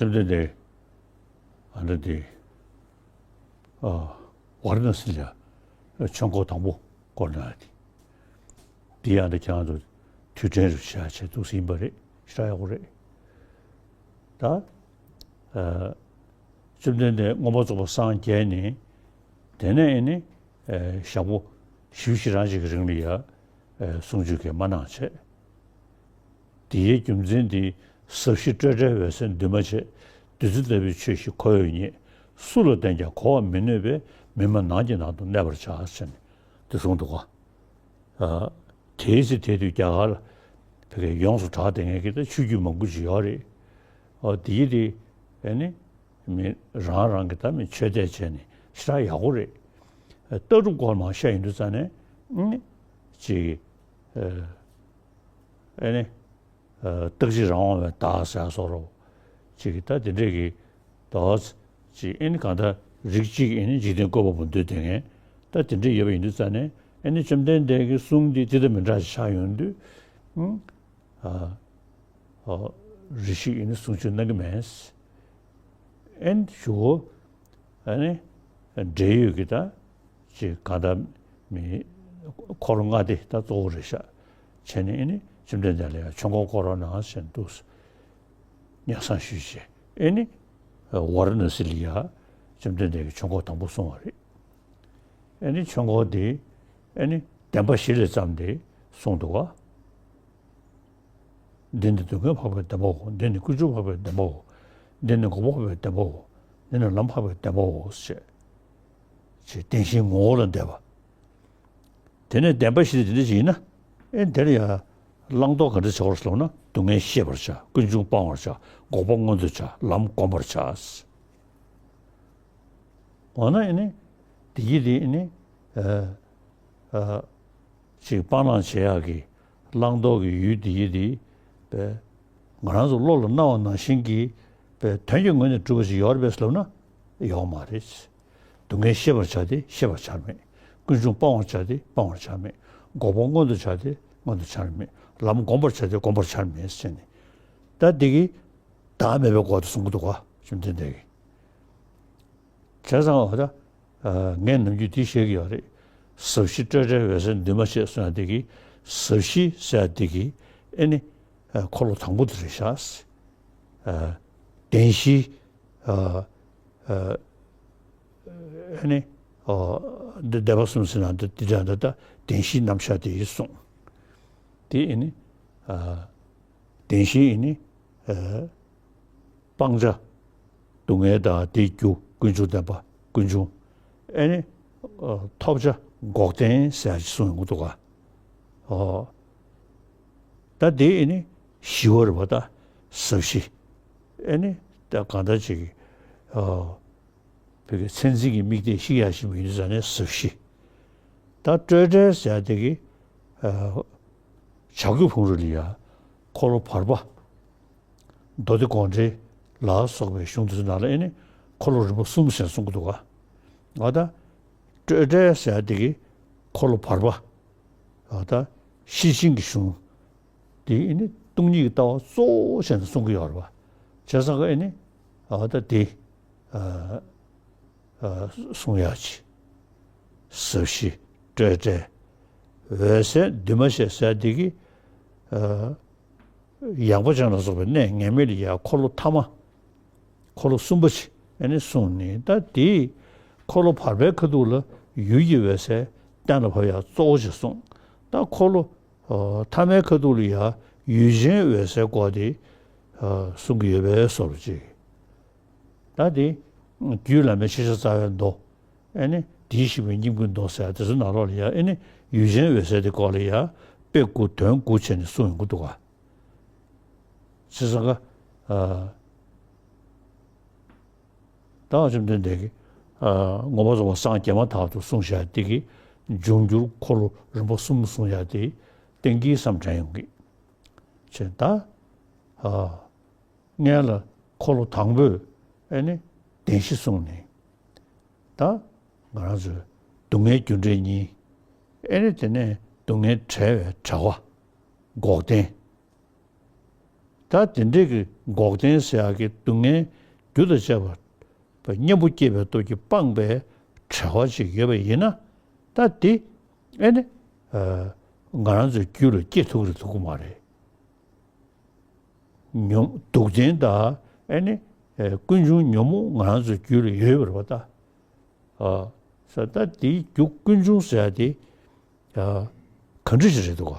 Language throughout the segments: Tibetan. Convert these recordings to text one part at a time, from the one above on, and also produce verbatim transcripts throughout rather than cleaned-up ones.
བཅོམ་ལྡན་འདས་ཨ་འདྲ་དེ་ཨ་ཝཱ་ར་ཎ་སི་ལ་ཆོས་འཁོར་དང་པོ་བསྐོར་གནང་ཡ་དེ། དེ་ཡང་འདི་ཁྱེད་རང་ཚོ་དུས་དྲན་རུ་བྱ་བྱེད་འདུག་ཟིན་པ་རེད། ཞེ་དྲག་ཡག་པོ་རེད། ད་ཨ་བཅོམ་ལྡན་འདས་མངོན་པར་རྫོགས་པར་སངས་རྒྱས་ནས། དེ་ནས་ཨེ་ནི་ཨེ་ཞག་པོ་བཞི་བཅུ་ཞེ་གྲངས་ཤིག་གི་རིང་ལ་ཡ་ཨེ་གསུང་ཆོས་གས་མ་གནང་བྱས། དེའི་རྒྱུ་མཚན་དེ་ཟབ་ཞི་སྤྲོས་བྲལ་འོད་གསལ་འདུས་མ་བྱས། བདུད་རྩི་ལྟ་བུའི་ཆོས་ཤིག་ཁོ་བོས་རྙེད། སུ་ལ་བསྟན་ཀྱང་གོ་བར་མི་ནུས་པས། མི་སྨྲ་ནགས་ཀྱི་ནང་དུ་གནས་པར་བྱ། ཟེར་ནས་དེ་གསུངས་འདུག་ག་ཨ་དེའི་ཚེ་དེ་དུས་རྒྱ་གར་ལ་ཕ་གི་ཡོངས་སུ་གྲགས་བསྡད་མཁན་གྱི་ད་ཆོས་བརྒྱུད་མང་པོ་ཅིག་ཡོད་རེད། ཨ་དེའི་དེ་ཨེ་ནི་མི་རང་རང་གི་ད་མི་ཆོས་དད་བྱས་ནས་ཞེ་དྲག་ཡག་པོ་རེད། ཨ་ལྟ་གྲུབ་སྐོར་མང་བཤད་ཡོང་དུས་ཙ་ནས་ཨེ་ནི་ཅིག་ཨ་ཨེ་ནི་ཨ་རྟག་གཅིག་རང་དབང་བའི་བདག་ཟེར་བཟོ་འདྲ་ཅིག་གི་ད་དེ་འདྲས་ཀྱི་ད་ཅིག་ཨེ་ནི་གང་ལྟར་རིགས་གཅིག་ཨེ་ནི་འཇིག་རྟེན་བཀོད་པ་པོ་འདོད་དེ་ངས་ད་དེ་འདྲས་ཡོད་པ་ཡིན་དུས་ཙ་ནས་ཨེ་ནི་བཅོམ་ལྡན་འདས་ཀྱི་གསུང་འདི་དེ་དང་མི་འདྲ་ཞིག་ཆགས་ཡོང་དུས། ཨ་ཨ་རེ་ཞིག་ཨེ་ནི་གསུང་ཆོས་གནང་གི་མེད། ཨེ་ནི་ཞུ་བོ་ཨེ་ནི་འབྲེལ་ཡོད་ཀྱི་ད། ཅེས་གང་ལྟར་མི་འཁོར་ལྔ་སྡེ་ད་གཙོ་བོ་རེད་ཤག་བྱས་ནས་ཨེ་ནི་བཅོམ་ལྡན་འདས་ལ་ཡང་ཆོས་འཁོར་བསྐོར་རོགས་གནང་ཟེར་འདུག་སྙན་སེང་ཞུས་བྱས་ཨེ་ནི་ཝཱ་ར་ཎ་སི་ལ་ཡ་བཅོམ་ལྡན་འདས་ཀྱིས་ཆོས་འཁོར་དང་པོ་གསུངས་པ་རེད། ཨེ་ནི་ཆོས་འཁོར་དེ་ཨེ་ནི་བདེན་པ་བཞི་ལས་བརྩམས་ཏེ་གསུངས་འདུག་ག་འདི་ནི་སྡུག་བསྔལ་འཕགས་པའི་བདེན་པའོ། འདི་ནི་ཀུན་འབྱུང་འཕགས་པའི་བདེན་པའོ། འདི་ནི་འགོག་པ་འཕགས་པའི་བདེན་པའོ། འདི་ནི་ལམ་འཕགས་པའི་བདེན་པའོ། ཞེས་ཅེས་བདེན་བཞིའི་ངོ་བོ་ལ་འདས་པ། དེ་ནས་བདེན་པ་བཞི་དེ་འདྲ་ཞིག་ཡིན་ན། ཨེ་དེར་ཡང་བླང་དོར་ག་འདྲ་བྱ་བར་ཟེར་ན། སྡུག་བསྔལ་ཤེས་པར་བྱ། ཀུན་འབྱུང་སྤང་བར་བྱ། འགོག་པ་མངོན་དུ་བྱ། ལམ་བསྒོམ་པར་བྱ། འོ་ན་ཨེ་ནི་དེ་གི་དེ་ཨེ་ནི་ཨ་ཨ་ཅིག་སྤང་བླང་བྱེད་ཡག་གི་བླང་དོར་གྱི་ཡུལ་དེ་གི་དེ་པས་ང་རང་ཚོ་བློ་ལ་སྣང་བ་ནང་བཞིན་གྱི་པས་དོན་གྱི་ངོས་ནས་གྲུབ་པ་ཞིག་ཡོད་རེད་པས་ལབ་ན་ཡོད་མ་རེད། སྡུག་བསྔལ་ཤེས་པར་བྱ་སྟེ་ཤེས་པར་བྱར་མེད། ཀུན་འབྱུང་སྤང་བར་བྱ་སྟེ་སྤང་བར་བྱར་མེད། འགོག་པ་མངོན་དུ་བྱ་སྟེ་མངོན་དུ་བྱར་མེད། ལམ་བསྒོམ་པར་བྱ་སྟེ་བསྒོམ་པར་བྱར་མེད་ཟེར་ནས། ད་འདི་གི་བདག་མེད་པའི་སྐོར་དུ་གསུང་གི་འདུག་ག་བཅོམ་ལྡན་འདས་ཀྱིས། བྱས་ཙང་འོ་ད། ཨ་ངས་ནམ་རྒྱུན་འདི་བཤད་ཀྱི་ཡོད་རེད། ཟབ་ཞི་སྤྲོས་བྲལ་འོད་གསལ་འདུས་མ་བྱས་གསུང་ཡ་འདི་གི་ཟབ་ཞི་ཟེར་ཡ་འདི་གི་ཨེ་ནི་ཨ་འཁོར་ལོ་དང་པོ་དེ་རེད་ཤག་ཨ་བདེན་བཞི། ཨ་ཨ་ཨེ་ནི་ཨ་འདི་སྡེ་པ་གསུམ་ཟེར་ན་འདི་འདི་འདྲ་འདི་ད་བདེན་བཞིའི་རྣམ་གཞག་དེ་གསུངས། དེ་ཨེ་ནི་ཨ་བདེན་བཞི་ཨེ་ནི་ཨ་སྤང་བྱ། སྡུག་བསྔལ་དང་དེའི་རྒྱུ་ཀུན་འབྱུང་བདེན་པ་ཀུན་འབྱུང་། ཨེ་ནི་ཨ་ཐོབ་བྱ་འགོག་བདེན་ཟེར་ཡ་ཞིག་གསུངས་ཡོང་གི་འདུག་ག་ཨོ། ད་དེ་ཨེ་ནི་ཞི་བ་རེད་པ། ད་ཟབ་ཞི། ཨེ་ནི་ད་གང་ལྟར་ཅིག་ཨོ། བོད་ཀྱི་མཚན་འཛིན་གྱི་དམིགས་གཏད་བཤིག་ཡག་ཞིག་མི་ཡོང་དུས་ཙ་ནས་ཟབ་ཞི། ད་སྤྲོས་བྲལ་ཟེར་ཡ་དེ་གི་ཨ་བྱ་རྒོད་ཕུང་རི་ལ་ཡ་འཁོར་ལོ་བར་པ། མདོ་སྡེ་དགོངས་འགྲེལ་ལ་སོགས་པའི་གཞུང་དེ་ཚོ་ནང་ལ་ཨེ་ནི་འཁོར་ལོ་རིམ་པ་གསུམ་ཟེར་གསུང་གི་འདུག་ག་ཨ་ད་སྤྲོས་བྲལ་ཟེར་ཡ་དེ་གི་འཁོར་ལོ་བར་པ། ཨ་ད་ཤེར་ཕྱིན་གྱི་གཞུང་དེ་ཨེ་ནི་སྟོང་ཉིད་ཀྱི་ལྟ་བ་གཙོ་བོ་བྱས་ནས་གསུང་གི་ཡོད་རེད་པ། བྱས་ཙང་ཀ་ཨེ་ནི་ཨ་ད་དེ་ཨ་ཨ་གསུང་ཡག་ཅིག་ཟབ་ཞི་སྤྲོས་བྲལ་འོད་གསལ་འདུས་མ་བྱས་ཟེར་ཡ་དེ་གི་ཨ་ཡངས་པ་ཅན་ལ་སོགས་པའི་གནས་ངེས་མེད་ལ་ཡ་འཁོར་ལོ་ཐ་མ། འཁོར་ལོ་གསུམ་པ་ཅིག་ཨེ་ནི་གསུངས་ནས། ད་དེའི་འཁོར་ལོ་བར་པའི་ཁ་ཐུག་ལ་ཡུལ་གྱི་འོད་གསལ་གཏན་ལ་ཕབ་ཡག་གཙོ་བོ་ཅིག་གསུངས། ད་འཁོར་ལོ་ཨ་ཐ་མའི་ཁ་ཐུག་ལ་ཡ་ཡུལ་ཅན་འོད་གསལ་སྐོར་དེ་ཨ་གསུང་གི་ཡོད་པའི་བཟོ་འདྲ་ཅིག་ད་དེ་རྒྱུད་བླ་མའི་ཤེས་བྱ་རྩ་བའི་མདོ། ཨེ་ནི་དེའི་ཞིག་པའི་སྙིང་པོའི་མདོ་ཟེར་ཡ་དེ་ཚོ་ནང་ལོགས་ལ་ཡ་ཨེ་ནི་ཡུལ་ཅན་འོད་གསལ་དེ་སྐོར་ལ་ཡ་དཔེ་དགུ་དོན་དགུ་བྱས་ནས་གསུངས་ཡོང་གི་འདུག་ག་བྱས་ཙང་ཀ་ཨ་ད་བཅོམ་ལྡན་འདས་ཀྱིས་ཨ་མངོན་པར་རྫོགས་པར་སངས་རྒྱས་མ་ཐག་ཏུ་གསུངས་བཞག་དེ་གི་འབྱུང་འགྱུར་འཁོར་ལོ་རིམ་པ་གསུམ་གསུངས་བཞག་དེ་གཏན་འཁེལ་བསམ་དྲན་ཡོང་གི་བྱས། ད་ཨ་སྔོན་ལ་འཁོར་ལོ་དང་པོས་ཨེ་ནི་བདེན་བཞི་གསུངས་ནས། ད་ང་རང་ཚོས་སྡུག་བསྔལ་རྒྱུ་འབྲས་གཉིས། ཨེ་ནི་དེ་ནས་སྡུག་བསྔལ་བྲལ་བའི་བྲལ་བ། འགོག་བདེན། ད་དེ་འདྲའི་གི་འགོག་བདེན་ཟེར་ཡག་གི་སྡུག་བསྔལ་རྒྱུ་དང་བཅས་པ་གཉེན་པོ་སྐྱེས་པའི་སྟོབས་ཀྱིས་སྤངས་པའི་བྲལ་བ་ཅིག་ཡོད་པ་ཡིན་ན། ད་དེ་ཨེ་ནི་ང་རང་ཚོའི་རྒྱུད་ལ་སྐྱེ་ཐུབ་ཀྱི་རེད་ཐུབ་ཀྱི་མ་རེད། ཉོན་སྡུག་བདེན་དང་ཨེ་ནི་ཀུན་འབྱུང་ཉོན་མོངས་ང་རང་ཚོའི་རྒྱུད་ལ་ཡོད་པ་རེད་པ་ད། ཨ། ས་ད་དེའི་རྒྱུ་ཀུན་འབྱུང་ཟེར་ཡ་དེ། ཨ། ག་འདྲ་ཞིག་རེད་འདུག་ག་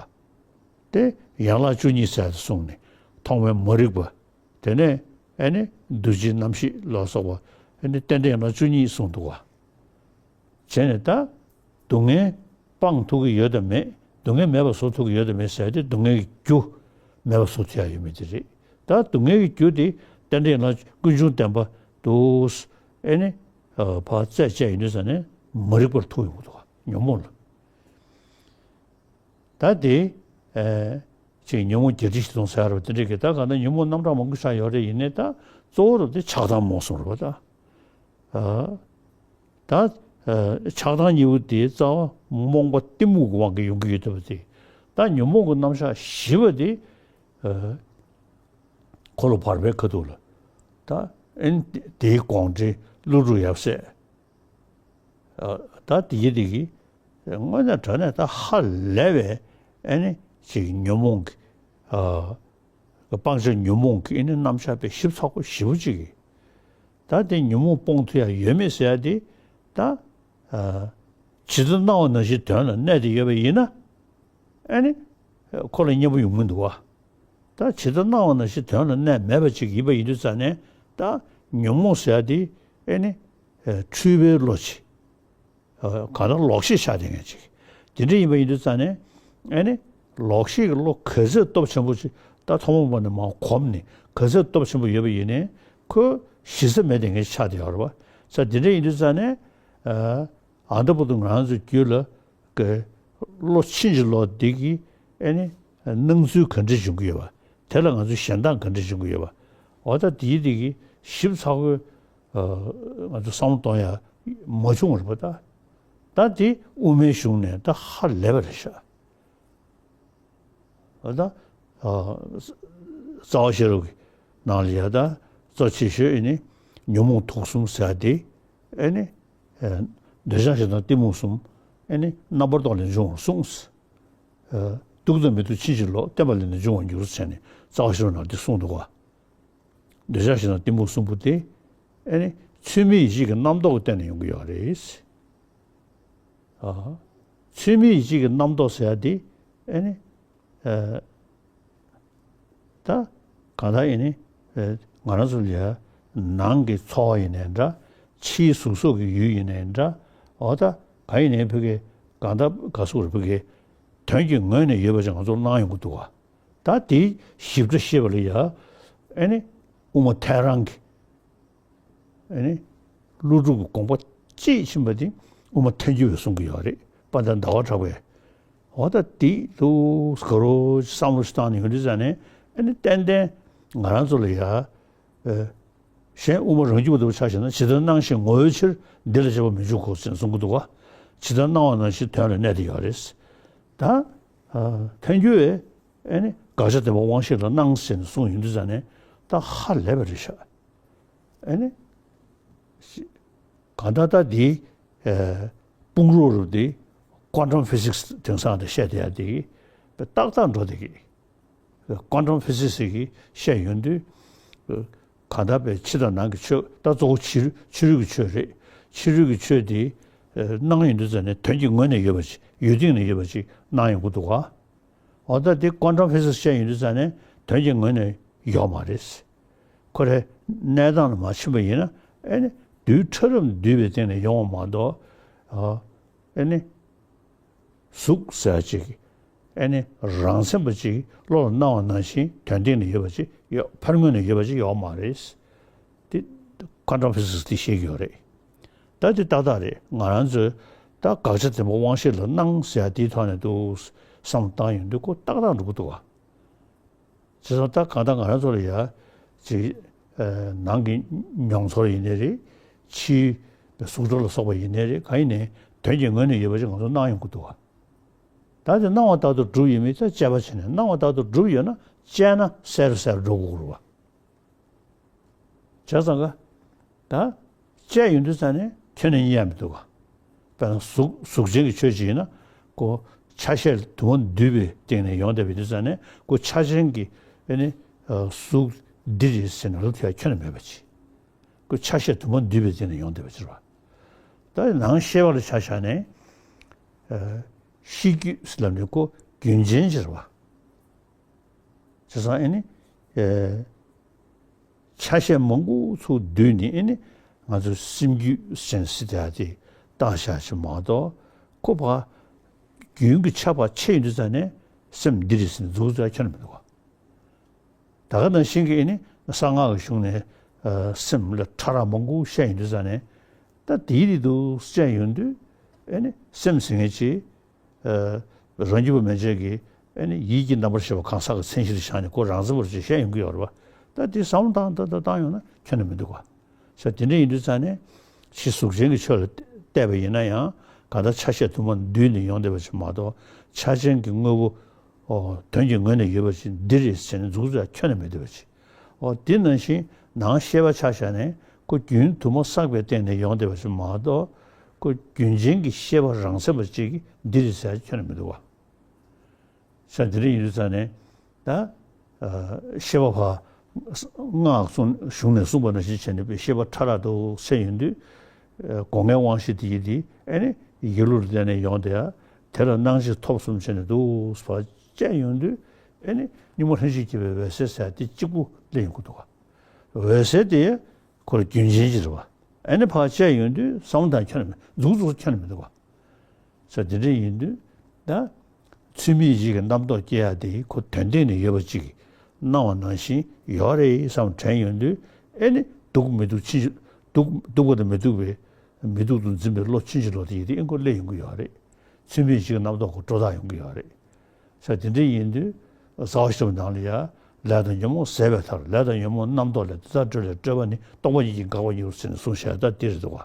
དེ་ཡན་ལག་བཅུ་གཉིས་ཟེར་ཡ་དེ་གསུངས་ནས། ཐོག་མའི་མ་རིག་པ། དེ་ནས་ཨེ་ནི་འདུ་བྱེད་རྣམ་ཤེས་ལ་སོགས་པ། ཨེ་ནི་རྟེན་འབྲེལ་ཡན་ལག་བཅུ་གཉིས་གསུངས་འདུག་ག་བྱས་ནས་ད་སྡུག་བསྔལ་སྤང་ཐུབ་ཀྱི་ཡོད་དམ་མེད། སྡུག་བསྔལ་མེད་པར་བཟོ་ཐུབ་ཀྱི་ཡོད་དམ་མེད་ཟེར་ཏེ། སྡུག་བསྔལ་གྱི་རྒྱུ་མེད་པར་བཟོ་ཐུབ་ཡ་ཡོད་མེད་དེ་རེད། ད་སྡུག་བསྔལ་གྱི་རྒྱུ་དེ་རྟེན་འབྲེལ་ཡན་ལག་ཀུན་འབྱུང་བདེན་པ་འདུག་ཨེ་ནི་ཕར་རྩད་བཅད་ཡིན་དུས་ཙ་ནས་མ་རིག་པར་ཐུག་ཡོང་གི་འདུག་ཉོན་མོངས་ལ། ད་དེ་ཨེ་ཅིག་ཉོན་མོངས་བརྒྱད་ཁྲི་བཞི་སྟོང་ཟེར་བ་དེ་འདྲ་གི། ད་གང་ལྟར་ཉོན་མོངས་རྣམ་གྲངས་མང་པོ་ཆགས་ཡོད་རེད། ཡིན་ནའི་ད་གཙོ་བོ་རུ་དེ་ཆགས་སྡང་རྨོངས་གསུམ་རེད་པ་ད། ཨ། ད་ཨ་ཆགས་སྡང་གཉིས་པོ་དེའི་རྩ་བ་རྨོངས་པ་གཏི་མུག་གི་དབང་གིས་ཡོང་གི་ཡོད་བསྡད་པ་དེ། ད་ཉོན་མོངས་ཀྱི་རྣམ་གཞག་བཞི་པ་དེ། ཨ། འཁོར་ལོ་བར་པའི་ཁ་ཐུག་ལ། ད་ཨེ་ནི་དེའི་དགོངས་འགྲེལ་ཀླུ་སྒྲུབ་ཡབ་སྲས། ཨ། ད་དེ་གི་དེ་གི་དངོས་གནས་དྲང་གནས་ད་ཧ་ལས་པའི་ཨེ་ནི་ཅིག་ཉོན་མོངས་ཀྱི། ཨ། སྤང་བྱ་ཉོན་མོངས་ཀྱི་ཨེ་ནི་རྣམ་གཞག་དཔེ་ཞིབ་ཚགས་པོ་ཞེ་པོ་ཅིག་གིས། ད་དེ་ཉོན་མོངས་སྤོང་ཐུབ་ཡ་ཡོད་མེད་ཟེར་ཡ་དེ། ད་ཨ་ཇི་ལྟར་སྣང་བ་ནང་བཞིན་དོན་ལ་གནས་བསྡད་ཡོད་པ་ཡིན་ན། ཨེ་ནི་ཁོ་ལ་གཉེན་པོ་ཡོང་གི་འདུག་བ། ད་ཇི་ལྟར་སྣང་བ་ནང་བཞིན་དོན་ལ་གནས་མེད་པ་ཅིག་ཡིན་པ་ཡིན་དུས་ཙ་ནས། ད་ཉོན་མོངས་ཟེར་ཡ་དེ་ཨེ་ནི་འཁྲུལ་པའི་བློ་ཅིག་གང་ལྟར་ལོག་ཤེས་ཆགས་བསྡད་མཁན་ཅིག་དེ་འདྲ་ཡིན་པ་ཡིན་དུས་ཙ་ནས། ཨེ་ནི་ལོག་ཤེས་ཀྱི་བློ་ག་ཚོད་སྟོབས་ཆེན་པོ་ཅིག་ད་ཐོག་མ་བར་ནས་མར་གོམས་ནས་ག་ཚོད་སྟོབས་ཆེན་པོ་ཡོད་པ་ཡིན་ནའི། ཁོ་གཞི་རྩ་མེད་བསྡད་མཁན་ཅིག་ཆགས་བསྡད་ཡོད་རེད་པ། ས་དེ་འདྲ་ཡིན་དུས་ཙ་ནས། ཨ། ཨ་ད་བར་དུ་ང་རང་ཚོའི་རྒྱུད་ལ་གི་བློ་ཕྱིན་ཅི་ལོག་འདི་གི་ཨེ་ནི་སྣང་ཚུལ་ག་འདྲ་བྱུང་གི་ཡོད་པ། དེ་ལ་ང་ཚོས་ཞེན་སྡང་ག་འདྲ་བྱུང་གི་ཡོད་པ། འོ་ད་དེའི་དེ་གི་ཞིབ་ཚགས་པོའི། ཨ། ང་ཚོ་བསམ་བློ་གཏོང་ཡ་མ་བྱུང་བ་རེད་པ་ད། ད་དེ་དབུ་མའི་གཞུང་ནས་ད་ཧ་ལས་པ་རེད་ཤག་འོ་ད། ཨ། རྩ་བ་ཤེས་རབ་ཀྱི་ནང་ལ་ཡ་ད་གཙོ་ཆེ་ཤོས་ཨེ་ནི་ཉོན་མོངས་དུག་གསུམ་ཟེར་ཡ་དེ། ཨེ་ནི་ཨ་འདོད་ཆགས་ཞེ་སྡང་གཏི་མུག་གསུམ་ཨེ་ནི་རྣམ་པར་རྟོག་ལས་འབྱུང་བར་གསུངས། ཨ། སྡུག་དང་མི་སྡུག་ཕྱིན་ཅི་ལོག་བརྟེན་པ་ལས་ནི་འབྱུང་བར་འགྱུར་ཟེར་ནས་རྩ་བ་ཤེས་རབ་ནང་འདི་གསུངས་འདུག་ག་འདོད་ཆགས་ཞེ་སྡང་གཏི་མུག་གསུམ་པོ་དེ་ཨེ་ནི་ཚུལ་མིན་ཡིད་བྱེད་ཀྱི་རྣམ་རྟོག་གི་སྟེང་ནས་ཡོང་གི་ཡོད་རེད། ཨ། ཚུལ་མིན་ཡིད་བྱེད་ཀྱི་རྣམ་རྟོག་ཟེར་ཡ་དེ་ཨེ་ནི། ཨ། ད་གང་ལྟར་ཨེ་ནི། ཨ། ང་རང་ཚོ་ལ་ཡ་ནང་གི་ཚོར་བ་ཡིན་ནའི་འདྲ། ཕྱིའི་གཟུགས་སོགས་ཀྱི་ཡུལ་ཡིན་ནའི་འདྲ། འོ་ད་གང་ཡིན་ནའི་ཕ་གི་གང་ལྟར་ག་ཟེར་དགོས་རེད། ཕ་གི་དོན་གྱི་ངོས་ནས་ཡོད་པ་ཅིག་ང་ཚོར་སྣང་ཡོང་གི་འདུག་ག་ད་དེའི་ཞིབ་ཕྲ་ཤེས་པ་ལ་ཡ་ཨེ་ནི་དབུ་མ་ཐལ་རང་གི་ཨེ་ནི་ཀླུ་སྒྲུབ་ཀྱི་དགོངས་པ་དཔྱིས་ཕྱིན་པ་དེ་དབུ་མ་ཐལ་འགྱུར་བས་གསུང་གི་ཡོད་རེད། དཔལ་ལྡན་ཟླ་བ་གྲགས་པས། འོ་ད་དེ་ལུགས་ག་རེ་བསམ་བློ་ཞིག་བཏང་ནས་ཡོང་དུས་ཙ་ནས། ཨེ་ནི་ཏན་ཏན་ང་རང་ཚོ་ལ་ཡ། ཨེ། གཞན་དབུ་མ་རང་རྒྱུད་པ་ལྟ་བུ་ཆ་བཞག་ན། ཇི་ལྟར་སྣང་ཞིང་ངོ་བོའི་ཕྱིར། འདི་ལ་དཔྱད་པ་མི་འཇུག་གོ་ཟེར་གསུང་གི་འདུག་ག་ཇི་ལྟར་སྣང་བ་ནང་བཞིན་དོན་ལ་གནས་བསྡད་ཡོད་རེད། ད་ཨ་ཐལ་འགྱུར་བས་ཨེ་ནི་དགག་བྱ་བདེན་པ་དབང་ཤེས་ལ་སྣང་ཟེར་ནས་གསུངས་ཡོང་དུས་ཙ་ནས་ད་ཧ་ལས་པ་རེད་ཤག་ཨེ་ནི་གང་ལྟར་ད་འདི་ཨེ་དཔུང་རོགས་རུ་འདི་ཀོན་ཊམ་ཕི་སིག་སི་དེང་སང་འདི་བཤད་བསྡད་ཡ་འདི་ཏག་ཏག་འགྲོ་བསྡད་ཀྱི། ཀོན་ཊམ་ཕི་སིག་སི་གིས་བཤད་ཡོང་དུས། གང་ལྟར་པའི་ཕྱི་དང་ནང་གི་ཆོས། ད་གཙོ་བོ་ཕྱི་རོལ་ཕྱི་རོལ་གྱི་ཆོས་རེད། ཕྱི་རོལ་གྱི་ཆོས་དེ་སྣང་ཡོང་དུས་ཙ་ནས་དོན་གྱི་ངོས་ནས་ཡོད་པ་ཅིག་ཡུལ་སྟེང་ནས་ཡོད་པ་ཅིག་སྣང་ཡོང་གི་འདུག་ག་འོ་ད་དེ་ཀོན་ཊམ་ཕི་སིག་སི་བཤད་ཡོང་དུས་ཙ་ནས་དོན་གྱི་ངོས་ནས་ཡོད་མ་རེད། ཁོ་རའི་གནས་སྟངས་ལ་མ་ཕྱིན་པ་ཡིན་ན། ཨེ་ནི་རྡུལ་ཕྲ་རབ་འདུས་པའི་སྟེང་ནས་ཡོང་བ་མ་གཏོགས། ཨ། ཨེ་ནི། གཟུགས་ཟེར་ཅིག་ཨེ་ནི་རང་མཚན་པ་ཅིག་བློ་ལ་སྣང་བ་ནང་བཞིན་དོན་སྟེང་ན་ཡོད་པ་ཅིག་ཡོད། ཕར་ངོས་ནས་ཡོད་པ་ཅིག་ཡོད་མ་རེད། དེ་ཀོན་ཊམ་ཕི་སིག་སི་དེ་བཤད་ཀྱི་ཡོད་རེད། ད་དེ་ཏག་ཏག་རེད། ང་རང་ཚོས་ད་དགག་བྱ་བདེན་པ་དབང་ཤེས་ལ་སྣང་ཟེར་ཡ་དེའི་ཐོག་ནས་འདུག་བསམ་བློ་བཏང་ཡོང་དུས་ཁོ་ཏག་ཏག་འགྲོ་གི་འདུག་ག་བྱས་ཙང་ད་གང་ལྟར་ང་རང་ཚོ་ལ་ཡ་ཅིག་ཨ་ནང་གི་མྱོང་ཚོར་ཡིན་ནའི་རེད། ཕྱིའི་གཟུགས་སྒྲ་ལ་སོགས་པ་ཡིན་ནའི་རེད། གང་ཡིན་ནའི་དོན་གྱི་ངོས་ནས་ཡོད་པ་ཅིག་ང་ཚོ་སྣང་ཡོང་གི་འདུག་ག་ད་དེ་སྣང་བ་ལྟར་དུ་གྲུབ་ཡོད་མེད་ད་དཔྱད་པ་བྱས་ནས། སྣང་བ་ལྟར་དུ་གྲུབ་ཡོད་ན་ བཅད་ན་གསལ་རུ་གསལ་རུ་འགྲོ་དགོས་རེད་བ། བྱས་ཙང་ཀ་ད་བཅད་ཡོང་དུས་ཙང་ནས་ཁྱོན་ནས་རྙེད་ཡ་མི་འདུག་ག་དཔེར་ན་གཟུགས་གཟུགས་ཅན་གྱི་ཆོས་ཅིག་ཡིན་ན་ཁོ་ཆ་ཤས་དུ་མ་འདུས་པའི་སྟེང་ནས་ཡོང་བསྡད་པ་ཡིན་དུས་ཙང་ནས་ཁོ་ཆ་ཅན་གྱི་ཨེ་ནི་གཟུགས་འདི་རེད་ཟེར་ནས་ལབ་ཐུབ་ཡ་ཁྱོན་ནས་མེད་པ་ཅིག་ཁོ་ཆ་ཤས་དུ་མ་འདུས་པའི་སྟེང་ནས་ཡོང་བསྡད་པ་ཅིག་རེད་བ། ད་ནང་ཤེས་པ་ལ་ཆ་བཞག་ནས་ཤེས་རྒྱུད་ཟེར་ལབ་ནས་ཁོ་རྒྱུན་ཅན་ཅིག་རེད་བ། བྱས་ཙང་ཨེ་ནི། ཨེ། ཆ་ཤས་མང་པོ་ཚུར་བསྡུས་ནས་ཨེ་ནི། ང་ཚོ་སེམས་རྒྱུད་ཅན་ཟེར་ཡ་དེ་བཏགས་བཞག་ཅིག་མ་གཏོགས། ཁོ་ཕར། རྒྱུན་གྱི་ཆ་ཕར་ཕྱེ་ཡོང་དུས་ཙང་ནས་སེམས་འདི་རེད་ཟེར་ནས་འཛུགས་ཚུལ་ཁྱོན་ནས་མི་འདུག་ག་ད་ག་ནང་བཞིན་གྱི་ཨེ་ནི། གསང་སྔགས་ཀྱི་གཞུང་ནས། ཨ། སེམས་ལ་ཕྲ་རགས་མང་པོ་བཤད་ཡོང་དུས་ཙང་ནས། ད་དེའི་རིགས་དུ་བཤད་ཡོང་དུས་ཨེ་ནི། སེམས་ཟེར་མཁན་ཅིག་ཨ། རང་རྒྱུད་པ་མན་ཆད་ཀྱིས་ཨེ་ནི་ཡིད་ཀྱི་རྣམ་པར་ཤེས་པ་གང་ཟག་གི་མཚན་གཞིར་བཞག་ནས་ཁོ་རང་བཙན་པོར་ཅིག་བཤད་ཡོང་གི་ཡོད་རེད་བ། ད་དེ་བསམ་བློ་བཏང་བཏང་བཏང་བཏང་ཡོང་ན་ཁྱོན་ནས་མི་འདུག་ག་ས་དེ་འདྲ་ཡིན་དུས་ཙང་ནས་ཕྱི་གཟུགས་ཅན་གྱི་ཆོས་ལ་བལྟས་པ་ཡིན་ན་ཡང་གང་ལྟར་ཆ་ཤས་དུ་མ་འདུས་ནས་ཡོང་བསྡད་པ་ཅིག་མ་གཏོགས་ཆ་ཅན་གྱི་དངོས་པོ། ཨོ། དོན་གྱི་ངོས་ནས་ཡོད་པ་ཅིག་འདི་རེད་ཟེར་ནས་འཛུགས་ཚུལ་ཁྱོན་ནས་མི་འདུག་པ་ཅིག་ཨོ། དེ་ནང་བཞིན་ནང་ཤེས་པ་ཆ་བཞག་ནས་ཁོ་རྒྱུན་དུ་མ་བསགས་པའི་སྟེང་ནས་ཡོང་བསྡད་པ་ཅིག་མ་གཏོགས་ཁོ་རྒྱུན་ཅན་གྱི་ཤེས་པ་རང་མཚན་པ་ཅིག་གིས་འདི་རེད་ཟེར་ཁྱོན་ནས་མི་འདུག་བ། ས་དེ་འདྲ་ཡིན་དུས་ཙང་ནས་ད། ཨ། ཤེས་པ་ཕར། སྔགས་གསུང་གཞུང་ནས་གསུངས་པ་ནང་བཞིན་བྱས་ནས་ཤེས་པ་ཕྲ་རགས་དུ་སད་ཡོང་དུས། ཨ། སྒོ་ལྔའི་དབང་ཤེས་དེ་ཡིས་དེ་ཨེ་ནི་ཡིད་བློ་ལ་བརྟེན་ནས་ཡོང་བསྡད་ཡ། དེ་ལ་སྣང་མཆེད་ཐོབ་གསུམ་བྱས་ནས་འདུག་ཕར་བཅད་ཡོང་དུས་ཨེ་ནི་གཉུག་མ་ལྷན་ཅིག་སྐྱེས་པའི་འོད་གསལ་ཟེར་ཡ་དེ་གཅིག་པུ་སླེབས་ཡོང་གི་འདུག་ག་འོད་གསལ་དེ་ཁོ་ལ་རྒྱུན་ཅན་ཅིག་རེད་བ། ཨེ་ནི་ཕར་བཅད་ཡོང་དུས་བསམ་བློ་བཏང་ཁྱོན་ནས་མི་འདུག་འཛུགས་འཛུགས་ཁྱོན་ནས་མི་འདུག་ག་ས་དེ་འདྲ་ཡིན་དུས་ད། ཚུལ་མིན་ཡིད་ཀྱི་རྣམ་རྟོག་སྐྱེ་ཡ་དེ་ཁོ་དོན་སྟེང་ནས་ཡོད་པ་གཅིག་གིས་སྣང་བ་ནང་བཞིན་ཡོད་རེད་བསམ་དྲན་ཡོང་དུས་ཨེ་ནི་སྡུག་མི་སྡུག་ཕྱིན་ཅི། སྡུག་སྡུག་པ་དང་མི་སྡུག་པའི་མི་སྡུག་ཏུ་འཛིན་པའི་བློ་ཕྱིན་ཅི་ལོག་དེ་ཡིན་དུས་ཨེ་ཁོ་སླེབས་ཡོང་གི་ཡོད་རེད། ཚུལ་མིན་ཡིད་ཀྱི་རྣམ་རྟོག་ཁོ་སྒྲོ་བཏགས་ཡོང་གི་ཡོད་རེད། ས་དེ་འདྲ་ཡིན་དུས་རྩ་བ་ཤེས་རབ་ནང་ལ་ཡ། ལས་དང་ཉོན་མོངས་ཟད་པའི་མཐར་ལས་དང་ཉོན་མོངས་རྣམ་རྟོག་ལས་དེ་དག་སྒྲོལ་བའི་སྤྲོས་པ་ནི་སྟོང་པ་ཉིད་ཀྱིས་འགག་པར་འགྱུར་ཟེར་ནས་གསུངས་བཞག་ད་འདི་རེད་འདུག་ག་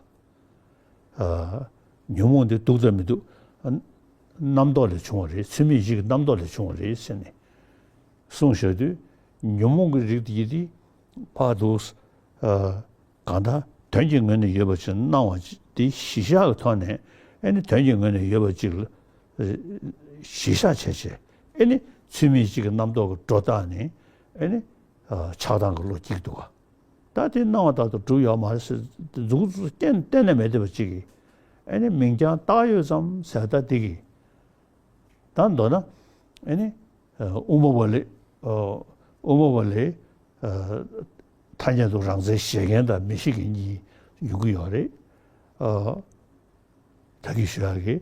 ཨ། ཉོན་མོངས་འདི་སྡུག་དང་མི་སྡུག་རྣམ་རྟོག་ལས་བྱུང་བ་རེད། ཚུལ་མིན་ཡིད་ཀྱི་རྣམ་རྟོག་ལས་བྱུང་བ་རེད་ཟེར་ནས་གསུངས་བཞག་དུས་ཉོན་མོངས་ཀྱི་རིགས་དེ་ཡིན་དེ་ཕར་དུ། ཨ། གང་ལྟར་དོན་གྱི་ངོས་ནས་ཡོད་པ་ཅིག་སྣང་བ་ཅིག་དེ་གཞི་བཞག་གི་ཐོག་ནས་ཨེ་ནི་དོན་གྱི་ངོས་ནས་ཡོད་པ་ཅིག་ལ་གཞི་བཞག་བྱས་བྱས་ཨེ་ནི་ཚུལ་མིན་ཡིད་ཀྱི་རྣམ་རྟོག་གི་སྒྲོ་བཏགས་ནས་ཨེ་ནི་ཆགས་སྡང་གི་བློ་སྐྱེ་གི་འདུག་ག་ད་དེ་སྣང་བ་ལྟར་དུ་གྲུབ་ཡོད་མ་རེད་ཟེར་མཛུབ་གུ་གཏན་གཏན་ནས་མེད་བསྡད་པ་ཅིག་གིས་ཨེ་ནི་མིང་རྐྱང་བཏགས་ཡོད་ཙམ་ཟེར་ད་དེ་གིས་ད་མདོར་ན་ཨེ་ནི་དབུ་མ་པ་ལས་དབུ་མ་པ་ལས་ཐ་སྙད་དུ་རང་མཚན་བཞེད་མཁན་དང་མི་བཞེད་མཁན་གཉིས་ཡོང་གི་ཡོད་རེད། ད་གིན་ཞུ་ཡག་གི་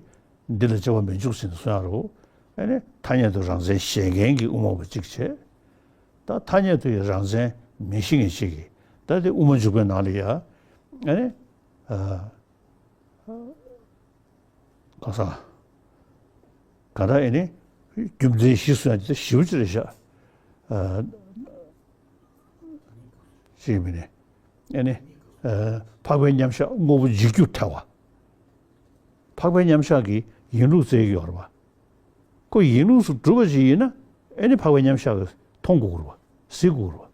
འདི་ལ་དཔྱད་པ་མི་འཇུག་ཟེར་ནས་གསུང་ཡག་རེད། ཨ་ནི་ཐ་སྙད་དུ་རང་མཚན་བཞེད་མཁན་གྱི་དབུ་མ་པ་གཅིག་བྱས། ད་ཐ་སྙད་དུ་ཡང་རང་མཚན་མི་བཞེད་མཁན་གཅིག་གིས་ད་དེ་དབུ་མ་འཇུག་པའི་ནང་ལ་ཡ། ཨ་ནི། ཨ། ག་ས། ག་ད་ཨ་ནི། རྒྱུ་མཚན་བཞི་གསུང་ཡག་དེ་ཞེ་པོ་ཅིག་རེད་ཤག་ཨ། ཅིག་མིན་ནས། ཨ་ནི། ཨ། འཕགས་པའི་མཉམ་གཞག་དངོས་པོ་འཇིག་རྒྱུར་ཐལ་བ། འཕགས་པའི་མཉམ་གཞག་གི་ཡིན་ལུགས་བཙལ་གྱི་ཡོད་རེད་པ། ཁོ་ཡིན་ལུགས་སུ་གྲུབ་པ་ཞིག་ཡིན་ན་ཨ་ནི་འཕགས་པའི་མཉམ་གཞག་གིས་མཐོང་དགོས་རེད་པ། གཟིགས་དགོས་རེད་པ།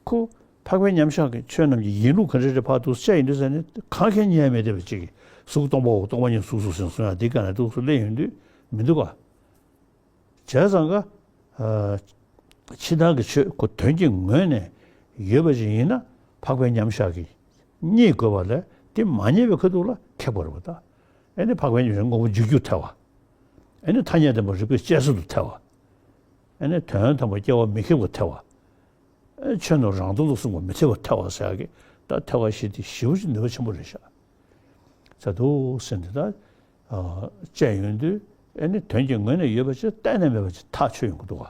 ཁོ་འཕགས་པའི་མཉམ་གཞག་གི་ཆོས་རྣམས་ཀྱི་ཡིན་ལུགས་ག་འདྲ་རེད་ཕར་འདུག་བཤད་ཡིན་དུས་ཟེར་ནས་གང་གང་ཉན་མེད་བསྡད་པ་ཅིག་གིས་གཟུགས་སྟོང་པའོ་སྟོང་པ་ཉིད་གཟུགས་སོ་ཟེར་གསུང་ཡག་འདི་ག་ནས་འདུག་སུ་སླེབས་ཡོང་དུས་མི་འདུག་ག་བྱས་ཙང་ཀ། ཨ། ཕྱི་ནང་གི་ཆོས་ཁོ་དོན་གྱི་ངོས་ནས་ཡོད་པ་ཞིག་ཡིན་ན་འཕགས་པའི་མཉམ་གཞག་གིས་རྙེད་དགོས་པ་ལས་དེ་མ་རྙེད་པའི་ཁ་ཐུག་ལ་ཁེགས་པ་རེད་པ་ད། ཨེ་ནི་འཕགས་པའི་མཉམ་གཞག་དངོས་པོ་འཇིག་རྒྱུར་ཐལ་བ། ཨེ་ནི་ཐ་སྙད་བདེན་པ་རིགས་པས་དཔྱད་བཟོད་དུ་ཐལ་བ། ཨེ་ནི་དོན་དམ་པར་སྐྱེ་བ་མི་ཁེགས་པར་ཐལ་བ། ཨེ་ཆོས་རྣམས་རང་སྟོང་དུ་གསུངས་པ་མི་འཐད་པར་ཐལ་བ་ཟེར་ཡག་གི་ད་ཐལ་བ་བཞི་དེ་ཞེ་པོ་ཅིག་ནུས་པ་ཆེན་པོ་རེད་ཤག་ཟེར་འདུག་ཟེར་འདི་ལྟར་བཅས་ཡོང་དུས་ཨེ་ནི་དོན་གྱི་ངོས་ནས་ཡོད་པ་ཅིག་གཏན་ནས་མེད་པ་ཅིག་ཐག་ཆོད་ཡོང་གི་འདུག་ག་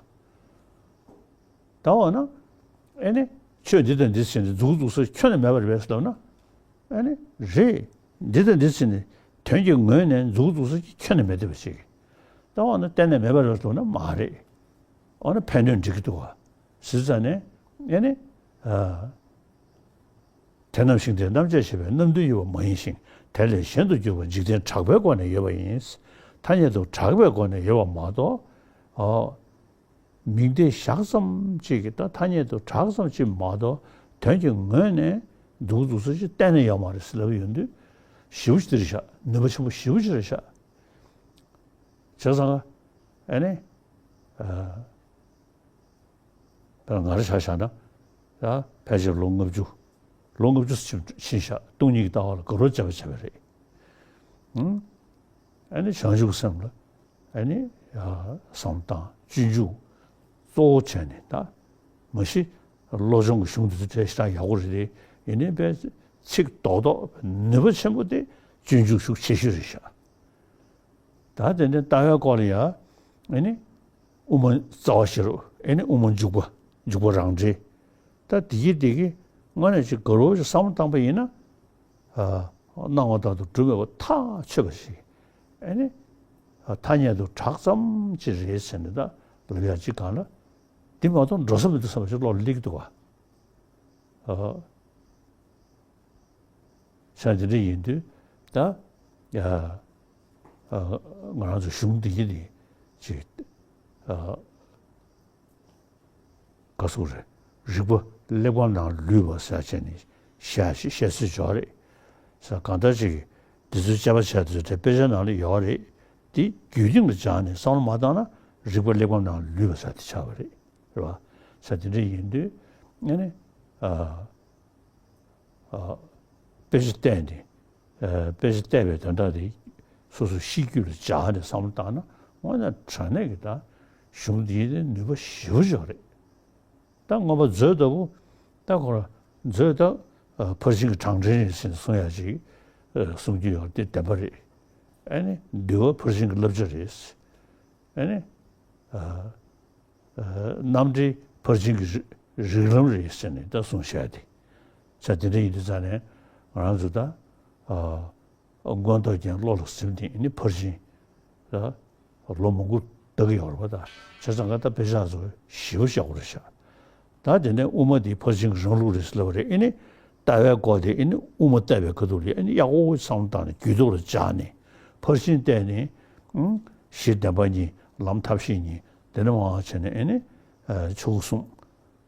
ད་འོ་ན་ཨེ་ནི་ཆོས་འདི་དང་འདི་ཟེར་ནས་མཛུབ་གུ་འཛུགས་ས་ཁྱོན་ནས་མེད་པ་རེད་པས་ཟེར་ལབ་ན་ཨེ་ནི་རེད། འདི་དང་འདི་ཟེར་ནས་དོན་གྱི་ངོས་ནས་མཛུབ་གུ་འཛུགས་ས་ཁྱོན་ནས་མེད་བསྡད་པ་ཅིག་ད་འོ་ན་གཏན་ནས་མེད་པ་རེད་ཟེར་ལབ་ན་མ་རེད། འོ་ན་ཕན་གནོད་འགྲིག་གི་འདུག་ག་ཟེར་ཙང་ནས་ཨེ་ནི། ཨ། དེ་རྣམས་ཤིང་རྟའི་རྣམ་བཅད་བྱས་པའི་རྣམ་བདུན་ཡོད་པ་མ་ཡིན་ཞིང་དེ་ལས་གཞན་དུ་གྱུར་པ་འཇིག་རྟེན་གྲགས་པའི་སྒོ་ནས་ཡོད་པ་ཡིན། ཐ་སྙད་དུ་གྲགས་པའི་སྒོ་ནས་ཡོད་པ་མ་གཏོགས། ཨོ། མིང་བརྡས་བཞག་ཙམ་ཅིག་གིས་ད་ཐ་སྙད་དུ་གྲགས་ཙམ་ཅིག་མ་གཏོགས་དོན་གྱི་ངོས་ནས་འདུག་འདུག་ས་ཅིག་གཏན་ནས་ཡོད་མ་རེད་ཟེར་ལབ་ཡོང་དུས། ཞེ་པོ་ཅིག་རེད་ཤག་ནུས་པ་ཆེན་པོ་ཞེ་པོ་ཅིག་རེད་ཤག་བྱས་ཙང་ཨ་ནི། ཨ། ད་ང་རང་ཆ་བཞག་ན། ད་ཕལ་ཆེར་ལོ་ལྔ་བཅུ། ལོ་ལྔ་བཅུ་ཕྱིན་ཕྱིན་ཤག་སྟོང་ཉིད་ཀྱི་ལྟ་བ་ལ་དགའ་རབ་བྱས་པ་བྱས་པ་རེད། ཨང་། ཨ་ནི་བྱང་ཆུབ་སེམས་ལ་ཨ་ནི་ཡ་བསམ་བློ་བཏང་། སྤྱོད་འཇུག་གཙོ་བོ་བྱས་ནས། ད་མ་གཞི་བློ་སྦྱོང་གི་གཞུང་འདི་ཚོ་གྲས་ཞེ་དྲག་ཡག་པོ་རེད་དེ། ཡིན་ནའི་དཔེ་ཚིག་རྡོག་རྡོག་ནུས་པ་ཆེན་པོ་དེ་སྤྱོད་འཇུག་ཤུགས་ཆེ་ཤོས་རེད་ཤག་ད་དེ་ནས་ལྟ་བའི་སྐོར་ལ་ཡ། ཨ་ནི་དབུ་མ་རྩ་བ་བཞི་རུ། ཨ་ནི་དབུ་མ་འཇུག་པ། འཇུག་པ་རང་འགྲེལ། ད་དེ་གི་དེ་གི་དངོས་གནས་ཅིག་དགའ་རབ་ཅིག་བསམ་བློ་བཏང་པ་ཡིན་ན། ཨ། སྣང་བ་ལྟར་དུ་གྲུབ་མེད་པ་ཐག་ཆོད་པ་ཞིག་ཨ་ནི། ཨ། ཐ་སྙད་དུ་གྲགས་ཙམ་ཅིག་རེད་ཟེར་ནས་ད་ལབ་ཡ་ཅིག་གང་ལ། འདི་མ་གཏོགས་འགྲོ་ས་མི་འདུག་བསམ་པ་ཞིག་བློ་ལ་སླེབས་ཀྱི་འདུག་བ། ཨ། ས་དེ་འདྲ་ཡིན་དུས་ད། ཡ། ཨ། ང་རང་ཚོ་གཞུང་འདི་གི་ནི་ཅིག་ཨ། ག་ཟེར་རེད། རིག་པ་གླེགས་བམ་ནང་ལུས་པ་ཟེར་བྱས་ནས་བཤད་བཤད་སྲོལ་ཅིག་ཡོད་རེད། ས་གང་ལྟར་ཅིག་འདི་ཚོའི་དཔྱད་པ་བྱས་དུས་དེ་དཔེ་ཆ་ནང་ལ་ཡོད་རེད། དེ་རྒྱུད་སྟེང་ལ་སྦྱངས་ནས་བསམ་བློ་མ་བཏང་ན་རིག་པ་གླེགས་བམ་ནང་ལུས་པ་ཟེར་དེ་ཆགས་པ་རེད། རེད་བ། ས་དེ་འདྲ་ཡིན་དུས་ཨ་ནི། ཨ། ཨ། དཔེ་ཆ་བལྟས་ནས། ཨ། དཔེ་ཆ་བལྟས་པའི་དོན་དག་དེ་སོ་སོའི་གཤིས་རྒྱུད་ལ་འཇགས་ནས་བསམ་བློ་བཏང་ན། དངོས་གནས་དྲང་གནས་ཀྱི་ད་གཞུང་འདིའི་ནུས་པ་ཞེ་པོ་ཅིག་རེད། ད་མངོན་པ་མཛོད་ལྟ་བུ། ད་ཁོ་རང་མཛོད་ད། ཨ། ཕར་ཕྱིན་གྱི་གྲངས་འདྲེན་རེད་ཟེར་ནས་གསུང་ཡ་ཅིག་ཨ། གསུང་རྒྱུ་ཡོད་རེད། དེ་བདེན་པ་རེད། ཨ་ནི་འདུལ་བ་ཕར་ཕྱིན་གྱི་བསླབ་བྱ་རེད། ཨ་ནི། ཨ། ཨ། རྣམ་འགྲེལ་ཕར་ཕྱིན་གྱི་རིགས་རིགས་ལམ་རེད་ཟེར་ནས་ད་གསུངས་བཞག་སྟེ། ས་དེ་འདྲ་ཡིན་དུས་ཙང་ནས་ང་རང་ཚོ་ད། ཨ། མངོན་རྟོགས་རྒྱན་བློ་ལ་ཟིན་ཏེ་ནི་ཕར་ཕྱིན་ད་ལོ་མང་པོ་བསྡད་ཀྱི་ཡོད་རེད་པ། ད་བྱས་ཙང་ང་ད་དཔེ་ཆ་ཚོ་ཞེ་པོ་བཞག་པ་རེད་ཤག་ད་དེ་ནས་དབུ་མ་འདི་ཕར་ཕྱིན་གྱི་རང་ལུགས་རེད་ཟེར་ལབ་པ་རེད། ཨེ་ནི་ལྟ་བའི་སྐོར་དེ། ཨེ་ནི་དབུ་མ་ལྟ་བའི་ཁ་ཐུག་ལ་ཨེ་ནི་ཡག་པོ་བསམ་བློ་བཏང་ནས་རྒྱུད་ཐོག་ལ་འཇགས་ནས་ཕར་ཕྱིན་བལྟས་ནས། ཨང་། གཞི་བདེན་པ་གཉིས། ལམ་ཐབས་ཤེས་གཉིས། དེ་ནས་མར་བྱས་ནས་ཨེ་ནི། ཨ། ཆོས་སྐུ་གསུམ།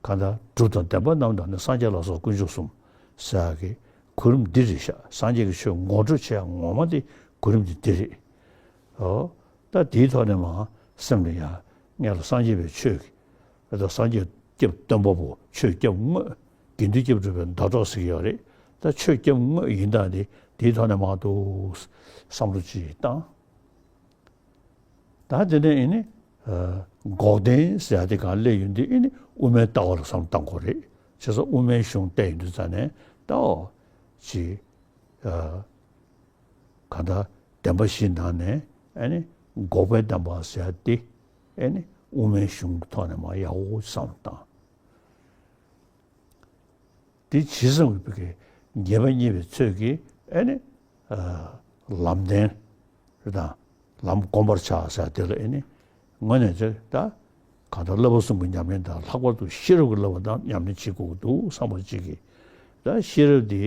གང་ལྟར་གྲུབ་དང་བདེན་པ་རྣམས་དང་ནི། སངས་རྒྱས་ལ་སོགས་དཀོན་མཆོག་གསུམ་ཟེར་ཡག་གི་གོ་རིམ་འདི་རེད་ཤག་སངས་རྒྱས་ཀྱི་ཆོས་ངོ་སྤྲོད་བྱེད་ཡག་ངོ་མ་དེ་གོ་རིམ་འདི་འདི་རེད། ཨོ། ད་དེའི་ཐོག་ནས་མར་སེམས་ལ་ཡ། སྔོན་ལ་སངས་རྒྱས་པའི་ཆོས་ཀྱི། ད་སངས་རྒྱས་སྐྱབས་སྟོན་པ་པོ། ཆོས་སྐྱབས་དངོས། དགེ་འདུན་སྐྱབས་སྒྲུབ་པའི་ཟླ་གྲོགས་ཟེར་གྱི་ཡོད་རེད། ད་ཆོས་སྐྱབས་དངོས་ཡིན་སྟངས་དེ་དེའི་ཐོག་ནས་མར་འདུག་བསམ་བློ་ཅིག་བཏང་། ད་དེ་ནས་ཨེ་ནི། ཨ། འགོག་བདེན་ཟེར་ཡ་དེ་གང་སླེབས་ཡོང་དུས་ཨེ་ནི་དབུ་མའི་ལྟ་བ་ལ་བསམ་བློ་གཏང་དགོས་རེད། བྱས་ཙང་དབུ་མའི་གཞུང་བལྟས་ཡོང་དུས་ཙང་ནས་ད་འོ་ཅིག་ཨ། གང་ལྟར་བདེན་པ་བཞིའི་ནང་ནས་ཨེ་ནི་འགོག་པའི་བདེན་པ་ཟེར་ཡ་དེ་ཨེ་ནི་དབུ་མའི་གཞུང་གི་ཐོག་ནས་མར་ཡག་པོ་བསམ་བློ་བཏང་། དེ་ཇི་ཙམ་གྱི་ངེས་པ་རྙེད་པའི་ཚོད་ཀྱིས་ཨེ་ནི། ཨ། ལམ་བདེན་རེད་དང་། ལམ་བསྒོམ་པར་བྱ་ཟེར་དེ་ལ་ཨེ་ནི། དངོས་གནས་དེ་ད་གང་ལྟར་བསླབ་པ་གསུམ་གྱི་ཉམས་ལེན་དང་། ལྷག་པར་དུ་ཤེས་རབ་ཀྱི་བསླབ་པ་དང་ཉམས་ལེན་བྱེད་དགོས་ཀྱི་འདུག་བསམ་པ་ཅིག་གིས། ད་ཤེས་རབ་འདི་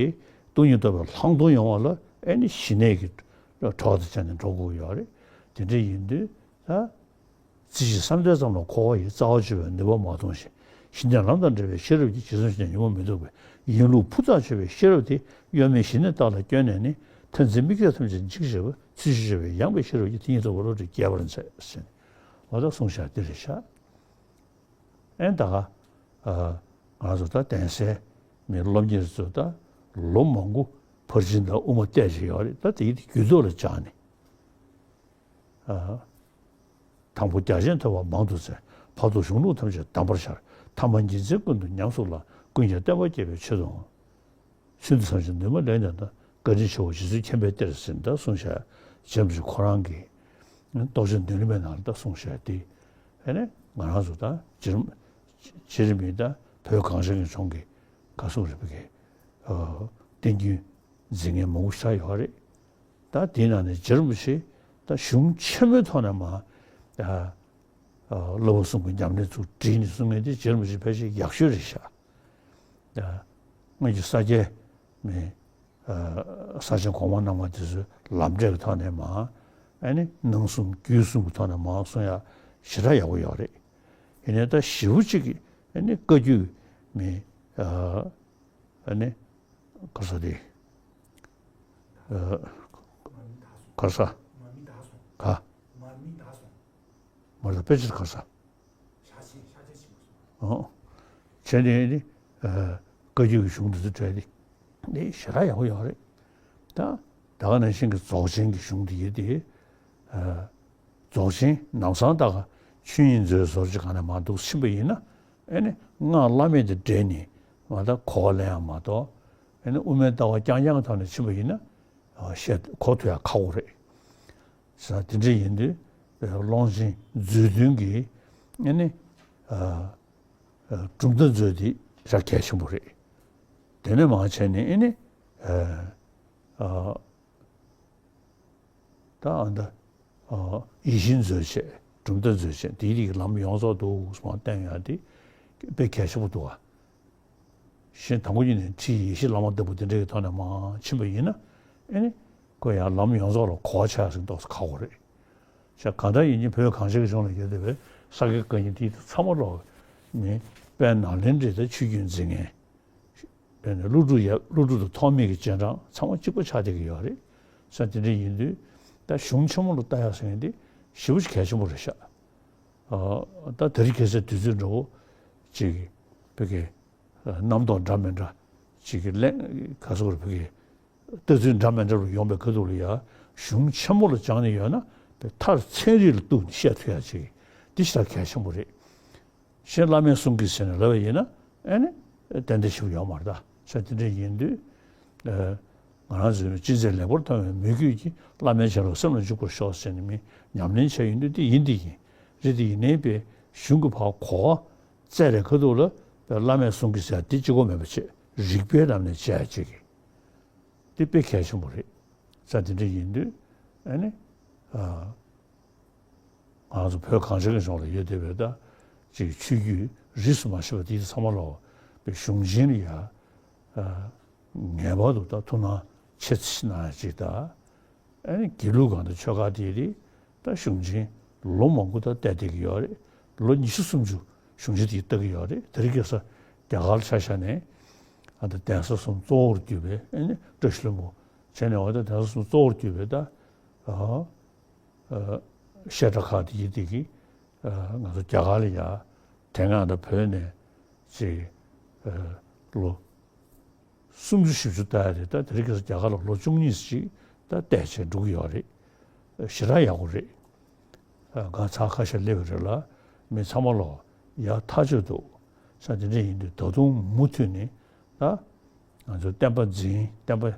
སྟོང་ཉིད་རྟོགས་པའི་ལྷག་མཐོང་ཡོང་བ་ལ་ཨེ་ནི་ཞི་གནས་ཀྱི་གྲོགས་དང་བཅས་ནས་འགྲོ་དགོས་ཀྱི་ཡོད་རེད། དེ་འདྲ་ཡིན་དུས་ད། རྩེ་གཅིག་བསམ་གཏན་ཙམ་ལ་འཁོར་བ་ཡི། རྩ་བ་གཅོད་པའི་ནུས་པ་མ་ཐོངས་ཤིང་། ཞི་གནས་ལམ་དང་འབྲེལ་བའི་ཤེས་རབ་ཀྱིས། ཇི་ཙམ་ཞིག་ཉོན་མོངས་མི་ལྡོག་པའི། ཡིན་ལུགས་ཕུ་ཐག་ཆོད་པའི་ཤེས་རབ་དེ། གཡོ་མེད་ཞི་གནས་རྟ་ལ་བསྐྱོན་ནས་ནི། མཐར་འཛིན་དམིགས་གཏད་ཐམས་ཅད་འཇིག་བྱེད་པ། ཚུལ་བཞིན་སྦྱོར་བའི་ཡངས་པའི་ཤེས་རབ་ཀྱིས། དེ་ཉིད་རྟོགས་པའི་བློ་གྲོས་རྒྱས་པར་མཛད་ཟེར་ནས། འོ་ད་གསུངས་བཞག་འདི་རེད་ཤག་ཨེ་ད་ག་ཨ། ང་ཚོ་ད་གདན་སའི་མི་སློབ་གཉེར་ཚོ་ད་ལོ་མང་པོ་ཕར་ཕྱིན་དང་དབུ་མ་བལྟས་བྱས་ཡོད་རེད། ད་དེ་ཡི་དེ་རྒྱུད་ཐོག་ལ་འཇགས་ནས། ཨ། དང་པོ་རྒྱ་ཆེན་ཐོས་པ་མང་དུ་བཙལ། བར་དུ་གཞུང་ལུགས་ཐམས་ཅད་གདམས་པར་ཤར། ཐ་མ་ཉིན་མཚན་ཀུན་ཏུ་ཉམས་སུ་བླངས། ཀུན་ཀྱང་བསྟན་པ་རྒྱས་པའི་ཆེད་དུའང་། ཚུལ་འདི་ཙམ་ཞིག་ནུས་མ་ལས་ནས་ད། བཀའ་དྲིན་ཆེ་བ་རྗེ་བཙུན་མཁྱེན་པའི་གཏེར་ཟེར་ད་གསུངས་བཞག་རྗེ་རིན་པོ་ཆེ་ཁོ་རང་གིས་རྟོགས་བརྗོད་མདུན་ལམ་པའི་ནང་ལ་ད་གསུངས་བཞག་དེ། ཨེ་ནས་ང་རང་ཚོ་ད་རྗེ་རིན་རྗེ་རིན་པོ་ཆེ་ད་བོད་གངས་ཅན་གྱི་ལྗོངས་ཀྱི་ག་སོགས་རིན་པོ་ཆེ་གི་ཨ་བསྟན་རྒྱུན་འཛིན་མཁན་མང་པོ་ཞིག་ཡོད་རེད། ད་དེའི་ནང་ནས་རྗེ་རིན་པོ་ཆེ་ད་གཞུང་ཆེན་མོའི་ཐོག་ནས་མ་ཨ་ཨ་བསླབ་པ་གསུམ་གྱི་ཉམས་ལེན་ཚུར་བསྒྲིགས་ནས་གསུང་མཁན་དེ་རྗེ་རིན་པོ་ཆེ་ཕལ་ཆེར་ཡག་ཤོས་རེད་ཤག་ཨ་སྔོན་གྱི་ས་སྐྱའི་མི་ཨ་ས་ཆེན་གོང་མ་རྣམ་ལྔ་དེ་ཚོའི་ལམ་འབྲས་ཀྱི་ཐོག་ནས་མ་ཨ་ནི་ནང་གསུམ་རྒྱུད་གསུམ་གྱི་ཐོག་ནས་མ་གསུང་ཡག་ཞེ་དྲག་ཡག་པོ་ཡོད་རེད། ཡིན་ནའི་ད་ཞེ་པོ་ཅིག་གི་ཨ་ནི་བཀའ་བརྒྱུད་མི་ཨ་ཨ་ནི་ག་ས་དེ་ཨ་ག་ས་ག་མར་ད་དཔེ་ཆ་ག་ས་ཨོ་བྱས་ནས་ཨ་ནི་ཨ་བཀའ་བརྒྱུད་ཀྱི་གཞུང་འདི་ཚོ་བྲལ་ཏེ་འདི་ཞེ་དྲག་ཡག་པོ་ཡོད་རེད། ད་ད་ག་ནང་བཞིན་གྱི་རྫོགས་ཆེན་གྱི་གཞུང་འདི་ཡོད་དེ། རྫོགས་ཆེན་ནམ་སང་ད་ག་ཆོས་དབྱིངས་མཛོད་ཟོར་གྱི་སྒང་ནས་མར་འདུག་ཕྱིན་པ་ཡིན་ན། ཨེ་ནི་སྔགས་བླ་མེད་དང་འབྲེལ་ནས་ང་ད་གོ་བ་ལེན་ཡང་མ་གཏོགས། ཨེ་ནི་དབུ་མའི་ལྟ་བ་རྐྱང་རྐྱང་གི་ཐོག་ནས་ཕྱིན་པ་ཡིན་ན། བཤད་གོ་ཐུབ་ཡ་ཁག་པོ་རེད། ས་དེ་འདྲ་ཡིན་དུས་ཀློང་ཆེན་མཛོད་བདུན་གྱི་ཨེ་ནི་གྲུབ་མཐའ་མཛོད་དེ་ར་གལ་ཆེན་པོ་རེད། དེ་ནས་མར་བྱས་ནས་ཨེ་ནི། ད་ཨ་ད་ཡིད་བཞིན་མཛོད་བྱས། གྲུབ་མཐའ་མཛོད་བྱས། དེའི་རིགས་ལམ་ཡོངས་རྫོགས་འདུག་སེ་བསྟན་ཡ་དེ་དཔེ་གལ་ཆེན་པོ་འདུག་ག་གཞན་དང་པོ་ཉིད་ནས་ཁྲིད་ཡེ་ཤེས་བླ་མ་ལྟ་བུ་དེ་འདྲ་གི་ཐོག་ནས་མར་ཕྱིན་པ་ཡིན་ན། ཨེ་ནི་ཁོ་ཡང་ལམ་ཡོངས་རྫོགས་ལ་གོ་བ་ཆགས་ཟིན་ཏོག་ཙམ་ཁག་པོ་རེད། ཤ་གང་ལྟར་ཡིན་གྱི་བོད་གངས་ཅན་གྱི་ལྗོངས་ལ་ཡོད་བསྡད་པའི་ས་དགེ་བཀའ་རྙིང་དེ་ཚང་མ་ལོག་ནི་དཔལ་ནཱ་ལེནྡྲའི་ད་ཆོས་བརྒྱུད་འཛིན་མཁན། དཔེར་ན་ཀླུ་སྒྲུབ་ཡབ་ཀླུ་སྒྲུབ་དང་ཐོགས་མེད་ཀྱི་རྗེས་འབྲང་ཚང་མ་གཅིག་པ་ཆགས་བསྡད་ཀྱི་ཡོད་རེད། ས་དེ་འདྲ་ཡིན་དུས་ད་གཞུང་ཆེན་མོ་ལ་ལྟ་ཡག་ཟེར་མཁན་དེ་ཞེ་པོ་ཅིག་གལ་ཆེན་པོ་རེད་ཤག་ཨ་ད་དེ་རིང་ཁ་སང་དུས་ཚོད་འདྲ་བོ་ཅིག་བོད་ཀྱི་རྣམ་རྟོག་འདྲ་མི་འདྲ་ཅིག་གི་གླེང་ག་ཟེར་དགོས་རེད། བོད་ཀྱི་ལྟ་ཚུལ་འདྲ་མི་འདྲ་རུ་ཡོང་པའི་ཁ་ཐུག་ལ་ཡ་གཞུང་ཆེན་མོ་ལ་སྦྱངས་ནས་ཡོད་ན་མཐར་ཚན་རིག་ལ་གཏུགས་ནས་བཤད་ཐུབ་ཡག་ཅིག་འདི་ཞེ་དྲག་གལ་ཆེན་པོ་རེད། གཞན་བླ་མའི་གསུང་གིས་ཟེར་ནས་ལབ་པ་ཡིན་ན་ཨེ་ནི་ཏན་ཏན་ཞིག་ཡོད་མ་རེད། ད་ས་དེ་འདྲ་ཡིན་དུས་ང་རང་ཚོའི་ཅི་མཛད་ལེགས་པར་མཐོང་བའི་མོས་གུས་ཀྱིས་བླ་མའི་བྱིན་རླབས་སེམས་ལ་འཇུག་པར་ཤོག་ཟེར་ནས་མི་ཉམས་ལེན་བྱས་ཡོང་དུས་དེ་ཡིན་དེ་ཡིན་རེད། དེ་ཡིན་ནའི་པའི་གཞུང་གི་ཕར་གོ་བ་བཙལ་རེ་ཁ་ཐུག་ལ་བླ་མའི་གསུང་གིས་ཟེར་དེ་གཅིག་པོ་མེད་པ་བྱས་རིགས་པའི་ལམ་ནས་བྱས་ཅིག་གི་དེ་དཔེ་གལ་ཆེན་པོ་རེད། ས་དེ་འདྲ་ཡིན་དུས་ཨ་ནི་ཨ། ང་ཚོ་བོད་གངས་ཅན་གྱི་ལྗོངས་ལ་ཡོད་བསྡད་པའི་ད་ཅིག་ཆོས་བརྒྱུད་རིས་སུ་མ་ཆད་པ་དེ་ཚང་མ་ལོག་པའི་གཞུང་ཆེན་ལ་ཡ་ངེས་པར་དུ་ད་ཐུགས་སྣང་ཆེ་ཙམ་གནང་ཡ་ཅིག་དང་། ཨ་ནི་དགེ་ལུགས་སྒང་དུ་ཆོས་ཁ་དེ་རིགས་ད་གཞུང་ཆེན་ལོ་མང་པོ་ད་བསྡད་བསྡད་ཀྱི་ཡོད་རེད། ལོ་ཉི་ཤུ་སུམ་ཅུ་གཞུང་ཆེན་དེ་ལྟ་གི་ཡོད་རེད། དེ་རིང་ཁ་སང་རྒྱ་གར་ལ་ཆ་བཞག་ནས་ཨ་ད་གདན་ས་གསུམ་གཙོ་བོར་གྱུར་པའི་ཨ་ནི་བཀྲ་ཤིས་ལྷུན་པོ་བྱས་ནས་འོ་ད་གདན་ས་གསུམ་གཙོ་བོར་གྱུར་པའི་ད་ཨ། བཤད་གྲྭ་ཁག་དེ་ཡི་དེ་གི་ང་ཚོ་རྒྱ་གར་ལ་ཡ་དེ་སྔ་ད་བོད་ནས་ཅིག་ལོ་སུམ་ཅུ་བཞི་བཅུ་ལྟ་ཡ་དེ་ད་དེ་རིང་ཁ་སང་རྒྱ་གར་ལ་ལོ་བཅུ་གཉིས་ཅིག་ད་བསྡད་བྱས་འགྲོ་གི་ཡོད་རེད། ཞེ་དྲག་ཡག་པོ་རེད། ང་ཚང་ཁ་ཤས་སླེབས་པ་རེད་ལ་མི་ཚང་མ་ལོག་ཡ་ཐག་ཆོད་འདུག་ས་དེ་འདྲ་ཡིན་དུས་ད་དུང་མུ་མཐུད་ནས་ད་ང་ཚོ་བསྟན་པ་འཛིན་བསྟན་པ།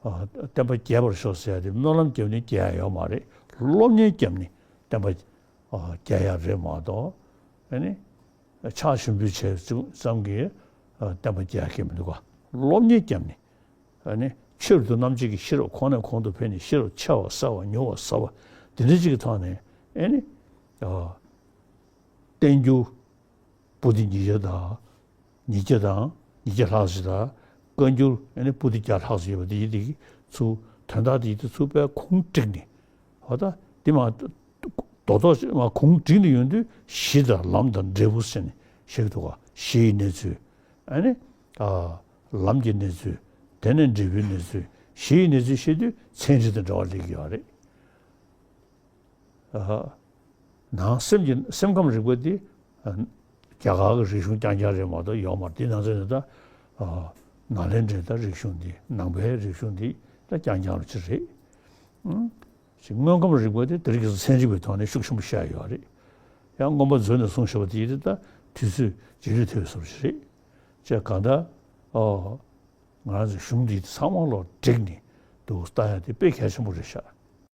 བསྟན་པ་རྒྱས་པར་ཤོག་ཟེར་ཡ་དེ་སྨོན་ལམ་བརྒྱབ་ནས་རྒྱས་ཡ་ཡོད་མ་རེད། སློབ་གཉེར་བརྒྱབ་ནས་བསྟན་པ་རྒྱས་ཡ་རེད་མ་གཏོགས་ཨ་ནི་ཕྱག་ཞུ་འབུལ་བྱས་ཙམ་གྱིས་བསྟན་པ་རྒྱས་ཀྱི་མི་འདུག་ག་སློབ་གཉེར་བརྒྱབ་ནས་ཨ་ནི་ཆོས་རབ་ཏུ་རྣམ་འབྱེད་ཀྱི་ཤེས་རབ་གོང་ནས་གོང་དུ་འཕེལ་ནས་ཤེས་རབ་ཆེ་བ་གསལ་བ་མྱུར་བ་ཟབ་པ་དེ་འདྲ་ཅིག་གི་ཐོག་ནས་ཨ་ནི་བསྟན་འགྱུར་པོ་ཏི་ཉིས་བརྒྱ་དང་། ཉིས་བརྒྱ་དང་ཉིས་བརྒྱ་ལྷག་ཙམ་དང་བཀའ་འགྱུར་ཨ་ནི་པོ་ཏི་བརྒྱ་ལྷག་ཙམ་ཡོད་པ་དེ་ཡི་དེ་ཚུར་དོན་དག་དེ་ཡི་དེ་ཚུར་དཔེ་ཁུངས་བསྒྲིགས་ནས་ཧོ་ད་དེ་མ་རྡོག་རྡོག་མ་ཁུངས་བསྒྲིགས་ནས་ཡོང་དུས་གཞི་དང་ལམ་དང་འབྲས་བུ་ཟེར་ནས་བཤད་ཀྱི་འདུག་ག་གཞི་ཡི་གནས་ཚུལ་ཨ་ནི་ལམ་གྱི་གནས་ཚུལ་དེ་ནས་འབྲས་བུའི་གནས་ཚུལ་གཞི་ཡི་གནས་ཚུལ་བཤད་དུས་ཚན་རིག་དང་འབྲེལ་བ་སླེབས་ཀྱི་ཡོད་རེད། ནང་སེམས་ཀྱི་སེམས་ཁམས་རིག་པ་འདི་རྒྱ་གར་གྱི་རིག་གཞུང་རྐྱང་རྐྱང་རེད་མ་གཏོགས་ཡོད་མ་རེད། འདི་ནང་ཚན་ནི་ད་ནཱ་ལེནྡྲའི་ད་རིག་གཞུང་འདི་ནང་པའི་རིག་གཞུང་འདི་ད་རྐྱང་རྐྱང་རུ་ཅི་རེད། ཅིག་དངོས་ཁམས་རིག་པ་འདི་དེ་རིང་ཁ་སང་ཚན་རིག་པའི་ཐོག་ནས་ཤུགས་ཆེན་པོ་བཤད་ཡོད་རེད། ཡང་མངོན་པ་མཛོད་ནས་གསུངས་བཞག་པ་དེ་ཡིན་ད་དུས་ཚོད་རྗེས་ལུས་ཐེབས་པའི་བཟོ་འདྲ་ཞིག་རེད། ཅེས་གང་ལྟར་ཨོ། ང་རང་ཚོའི་གཞུང་འདི་ཚང་མ་ལོག་བསྒྲིགས་ནས་འདུག་ལྟ་ཡ་དེ་དཔེ་གལ་ཆེན་པོ་རེད་ཤག